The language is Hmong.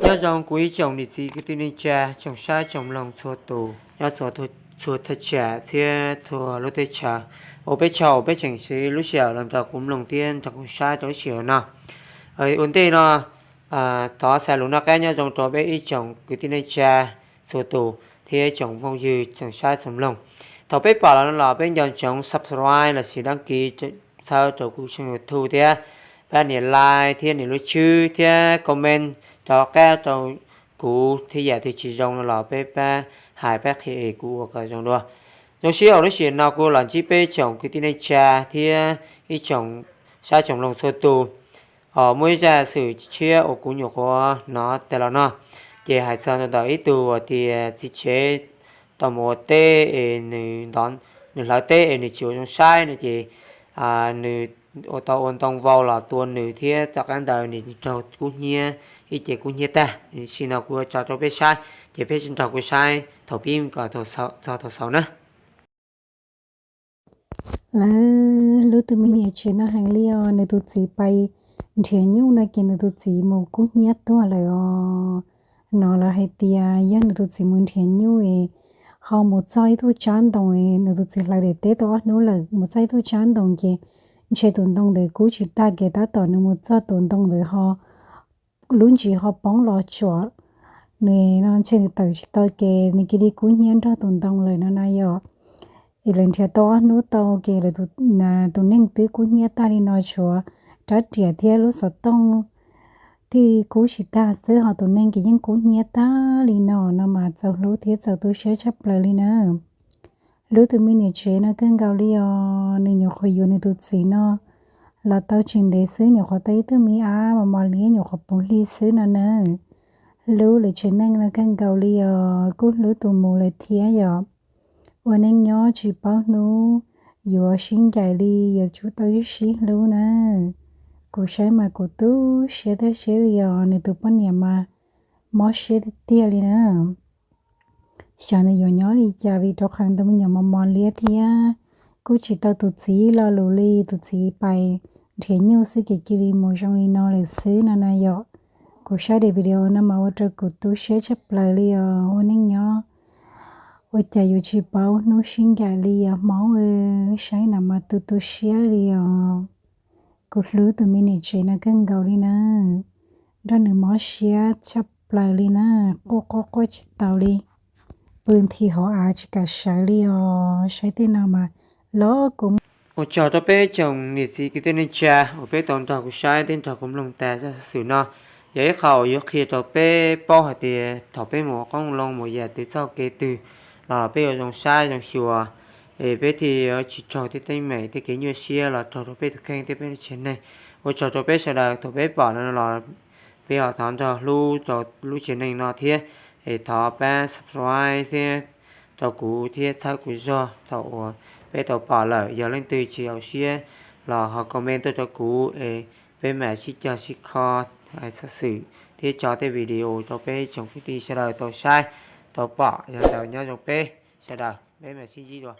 Nyob zoo kuv ib tsoom niam txiv kwv tij neej tsa, tsoom saib tsoom mloog txhua tus nyob txhua thaj tsam thiab txhua lub teb chaws. Ua peb tsaug uas peb tseem siv lub sij hawm los nrog kuv mloog thiab nrog kuv saib rau lub sij hawm no. Ua ntej no, thov xa lus noj qab nyob zoo rau peb ib tsoom kwv tij neej tsa txhua tus thiab tsoom phooj ywg tsoom saib tsoom mloog. Thaum peb pom los no los peb nco ntsoov subscribe los sis đăng ký txhawb rau kuv tshooj YouTube thiab pab nias like thiab nias lub tswb thiab comment rov qab rau kuv thiab yam twg tsis zoo no los peb pab hais pab qhia es kuv ua kom zoo dua. Zoo siab uas lub sij hawm no kuv los ntsib peb tsoom kwv tij neej tsa thiab ib tsoom saib tsoom mloog txhua tus. Muaj ib zaj xwm tshiab uas kuv nyuam qhuav hnov tas los no, ces hais txog ntawm ib tug uas tias txiv tsev tau mus ua teb es nws hlawv teb es nws tsis ua zoo saib no ces nws ua tau ua ntoo vau los tua nws thiab tom qab ntawd nws raug kub hnyiab ib ce kub hnyiab tag. Tam sim no kuv yuav tso rau peb saib, ces peb sib nrog kuv saib thaum pib kom txog thaum xaus na. Lawv hlub tus me niam tsev no heev li os, nws tus txiv pais nrhiav nyuj no ces nws tus txiv mus kub hnyiab tuag lawm os. No lawv hais tias yog nws tus txiv mus nrhiav nyuj es ho mus txog ib tug tsab ntoo, nws tus txiv hlawv daim teb tau ob hnub lawm mus txog ib tug tsab ntoo ces ntshe tus ntoo ntawd kub tsis tag ces tab tom nws mus txog tus ntoo ntawd ho lub ntsis ho poob los tsuam, nws no ntshe nws tawm tsis tau ces nws cia li kub hnyiab nrog tus ntoo lawm no na yom. Es lawv nrhiav tau ob hnub tau ces tus neeg twb kub hnyiab tag li no, tshuav rab riam thiab lub xov tooj thiaj li kub tsis tag xwb, ho tus neeg ces yeej kub hnyiab tag li no, no mas txaus hlub thiab txaus tu siab tshaj plaws li na. Hlub tus me niam tsev no kawg nkaus li os, nws nyuam qhuav yuav nws tus txiv no los tau tsis ntev xwb, nyuam qhuav tau ib tug me ab mos mos liab nyuam qhuav puv hli xwb no na. Hlub lawv tsev neeg no kawg nkaus li os, kuj hlub tus mus lawm thiab yom. Ua neej nyob tsis paub hnub yuav sib ncaim li, yuav tsum tau sib hlub na. Kuv saib mas kuv tu siab tag siab li os, nws tus poj niam mas mob siab tiag tiag li na. Xyov nws yuav nyob li cas vim rau qhov nws tus me nyuam mos mos liab thiab kuj tsis tau tus txiv lo lus li, tus txiv pais nrhiav nyuj xwb ces cia li mus zoo li no lawm xwb no na yom. Kuv saib daim video no mas ua rau kuv tu siab tshaj plaws li os, ua neej nyob ua cas yuav tsis paub hnub sib ncaim li os Hmoob, saib no mas tu tu siab li os. Kuv hlub tus me niam tsev no kawg nkaus li na, nrog nws mob siab tshaj plaws li na, quaj quaj quaj tsis tau li, pw nthi hauv av tsis kam sawv li os, saib tej no mas los kuv ua tsaug rau peb tsoom niam txiv kwv tij neej tsa uas peb tau nrog kuv saib thiab nrog kuv mloog tas zaj xov xwm no. Yog ib qho uas yuav qhia rau peb paub hais tias thaum peb mus ua qoob loo mus yam twg txoj kev twg los peb yuav zoo saib zoo xyuas, es peb thiaj yuav tsis raug tej teeb meem tej kev nyuaj siab los raug rau peb tus kheej thiab peb lub tsev neeg. Ua tsaug rau peb sawv daws thaum peb pom no los peb ho thov nrog hlub rau lub tsev neeg no thiab, es thov pab subscribe thiab rau kuv thiab txhawb kuv zog thaum uas peb tau pom lawm. Yog leej twg tsis haum siab los ho comment tuaj rau kuv es peb mam sib cog sib kho hais xov xwm thiab tso tej video rau peb tsoom kwv tij sawv daws tau saib tau pom. Yog li ntawd nyob zoo peb sawv daws, peb mam sib ntsib dua.